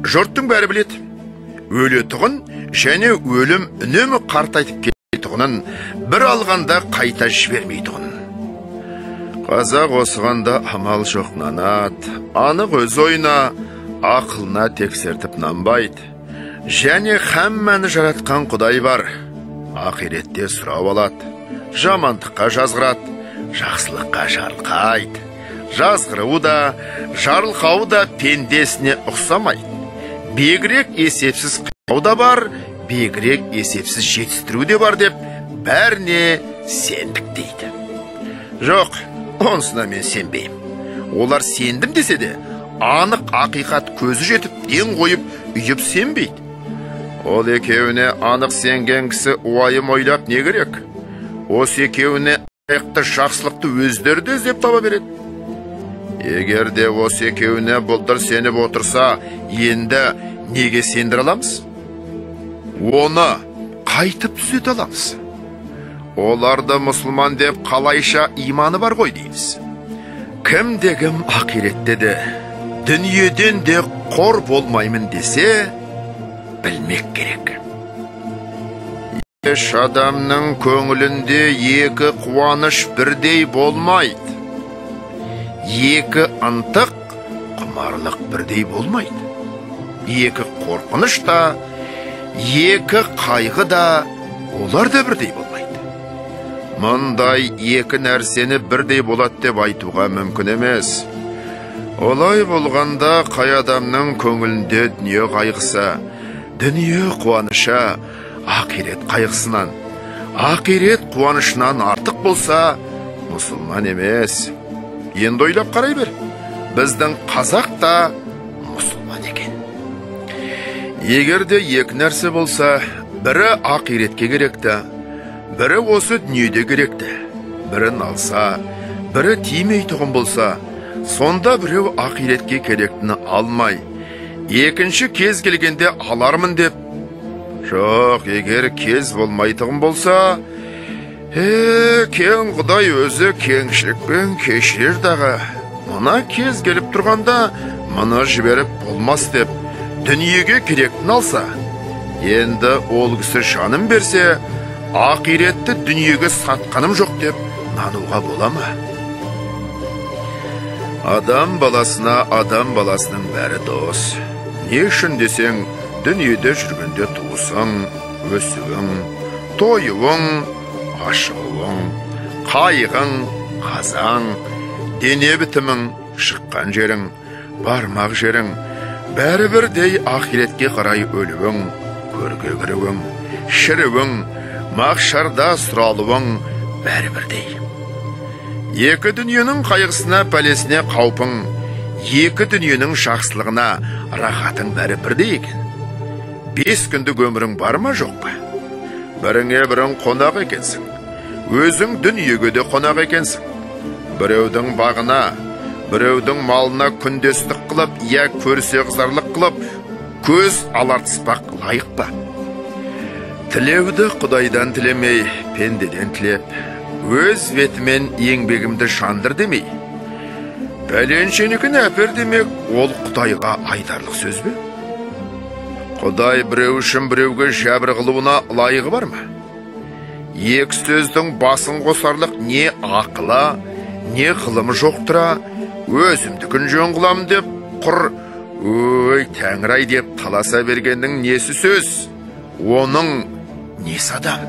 Жұрттың бәрі біледі. Өлетұғын және өлім үнемі қартайтып кететұғынын, бір алғанда қайта жібермейтұғын. Қазақ осығанда амал жоқ нанат, анық өз ойына, ақылына тексертіп нанбайды. Және хамманы жаратқан Құдай бар. Ақиретте сұрап алады, жамандыққа жазғырады, жақсылыққа жарылқайды. Жазғыруы да, жарылқауы да пендесіне ұқсамайды. Бегірек есепсіз қияу да бар, бегірек есепсіз жетістіру де бар деп бәріне сендік дейді. Жоқ, онысына мен сенбеймін. Олар сендім десе де, анық ақиқат көзі жетіп, ден қойып, үйіп сенбейді. Ол екеуіне анық сенген кісі уайым ойлап не керек? Осы екеуіне аяқты жақсылықты өздері де іздеп таба береді. Егер де осы екеуіне бұлдыр сеніп отырса, енді неге сендіре аламыз? Оны қайтып түзете аламыз? Оларды мұсылман деп қалайша иманы бар ғой дейміз. Кім де кім ақиретте де, дүниеден де қор болмаймын десе, білмек керек. Еш адамның көңілінде екі қуаныш бірдей болмайды. Екі ынтық құмарлық бірдей болмайды. Екі қорқыныш та, екі қайғы да олар да бірдей болмайды. Мұндай екі нәрсені бірдей болады деп айтуға мүмкін емес. Олай болғанда қай адамның көңілінде дүние қайғысы, дүние қуанышы, ақирет қайғысынан, ақирет қуанышынан артық болса, мұсылман емес. Енді ойлап қарай бер, біздің қазақ та мұсылман екен. Егер де екі нәрсе болса, бірі ақиретке керекті, бірі осы дүниеде керекті. Бірін алса, бірі тимейтұғын болса, сонда біреу ақиретке керектіні алмай, екінші кез келгенде алармын деп. Жоқ, егер кез болмайтұғын болса, кең Құдай өзі кеңшілікпен кешірер дағы. Мына кез келіп тұрғанда, мұны жіберіп болмас деп, дүниеге керектін алса, енді ол кісі жанын берсе, ақиретті дүниеге сатқаным жоқ деп нануға бола ма? Адам баласына адам баласының бәрі дос. Не үшін десең, дүниеде жүргенде туысың, өсуің, тойуың, ашығуың, қайғың, қазаң, дене бітімің, шыққан жерің, бармақ жерің, бәрі бірдей ақиретке қарай өлуің, көрге кіруің, шіруің, мақшарда сұралуың бәрі бірдей. Екі дүниенің қайғысына, пәлесіне қаупың, екі дүниенің жақсылығына рахатың бәрі бірдей екен. 5 күндік өмірің бар ма, жоқ па? Біріңе бірің қонақ екенсің. Өзің дүниеге де қонақ екенсің. Біреудің бағына, біреудің малына күндестік қылып, я көрсе қызарлық қылып, көз алартыспақ лайық па? Тілеуді Құдайдан тілемей, пендеден тілеп, өз бетімен еңбегімді жандыр демей, пәленшенікін әпер демек, ол Құдайға айтарлық сөз бе? Құдай біреу үшін біреуге жәбір қылуына лайығы бар ма? Екі сөздің басын қосарлық не ақылы, не ғылымы жоқтыра, өзімдікін жөн қылам деп, құр өй тәңір-ай деп таласа бергеннің несі сөз, оның несі адам?